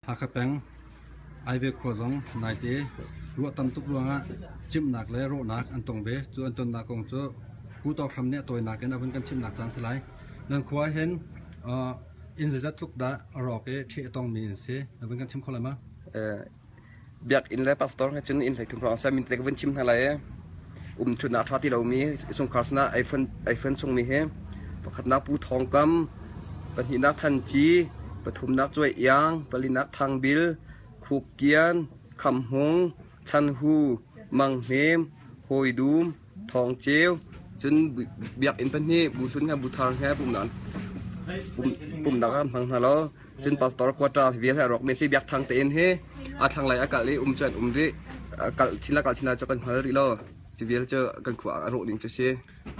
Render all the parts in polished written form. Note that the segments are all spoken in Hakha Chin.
Hakha peng Aive khua zong naite ruah tam tuk ruangah cimhnak le rawhnak an tong ve. Cu an tonnak kong cu Pu Tawk Hram nih a tawinak in a vun kan chimhnak caan si lai. Nan khua hin inn zeizat tluk dah a rawk i ṭheh a tongmi an si? Na vun kan chim kho lai ma? Biakinn le pastor he cun inn 13 hrawng a min te ka vun chim hna lai i umthutnak a ṭha ti lomi chungkhar sinah ai fon ai fon chungmi hi pakhatnak Pu Thawng Kam, pahnihnak Than Ci, pathumnak Cuai Iang, palinak Thang Bil, Khuk Kian, Kham Hmung, Chan Hu, Mang Hnem, Hawi Dum, Thawng Ceu, cun biakinn pahnih Bu Hlun he Bu Thar he pumhnak pumhnak ah an hmang hna lo. Cun pastor quarter vial he a rawk mi si biakthang tein hi a thlanglei a kal i um cu an um rih. Kal chin la kal chin la cu kan hngal rih lo. Cu vial cu kan khua a rawh ding cu si.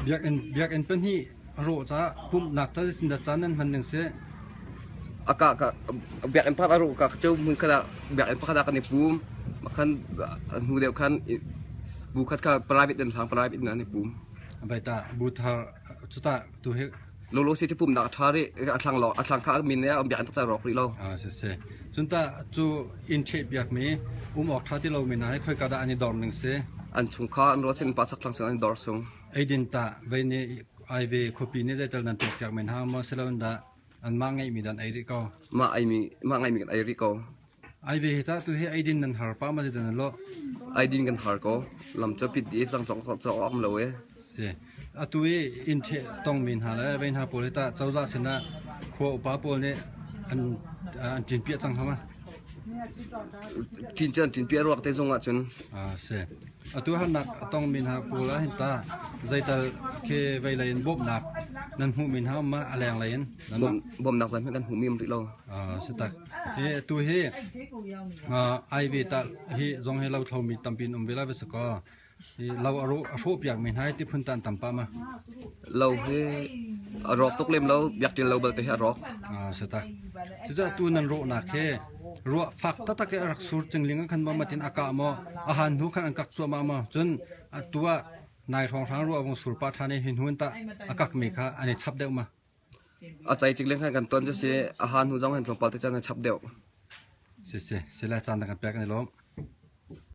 Biakinn biakinn pahnih a rawh caah pumhnak tal sin da caan nan hman ning si. A ka ka biakinn pakhat a rawh ka cu hmun khat ah biakinn pakhat ah kan i pum. Makhan hnu deuh khan bu khat kha private in hlang private in an i pum. Baita bu thar cuta tu hi Lolo si cu pumnak a ṭha rih. A thlang lo, a thlang kha min nih a biakinn taktak a rawk rih lo. Ah siseh. Cun tah cu inn ṭhehpiakmi um awk ṭha ti lomi hna hi khoika dah an i dor ning si? An chungkhar an ruah sin pa chak thlang sin an i dor sung. Eidin tah vei nih aive khuapi nih zeital nan tuakpiak men hna maw siloin dah anmah ngeihmi dan ei rih ko? Mah eimi mah ngeihmi kan ei rih ko. Ai ve hi tah tu hi eidin nan har pah ma zeidah nan lawh? Eidin kan har ko. Lam cu pit dih cang cawk cawk awk um lo e. Si. Atu i inn ṭheh tongmi hna le vei hna pawl hi tah cozah sinah khua upa pawl nih an an ṭinpiah cang hna ma? Ṭin cu an ṭinpiah ruak te zung ahcun. Ah si. Atu harnak a tongmi hna pawl ah hin tah zeital khi vei lei in bawmhnak nan hmuhmi hna um ma a leng lei in? Bawmhnak zeihmanh kan hmuhmi um rih lo. Ah si tak. Hi atu hi aive ta hi zong hi lo thlomi tampi in um ve lai va si kaw hi lo a rawh a hrawh piak mi hna hi ti phun tan tam pa ma. Lo hi a rawk tuk lem lo biakṭil lo balte hi a rawk. Ah si tak. Cucaah tu nan rawhnak hi ruah fak taktak i a rak sur cingling ah khan maw matin a kah maw a han hnu khan an kak cuahmah maw cun atu ah nai hrawnghrang ruah vung sur pah ṭhan i hi hnu in tah a kak mi kha an i chap deuh ma. A cai cik leng khan kan tuan cu si a ha hnu zong hin tlawmpal te cun a chap deuh. Si si, sila caan na kan pek kan i lawm.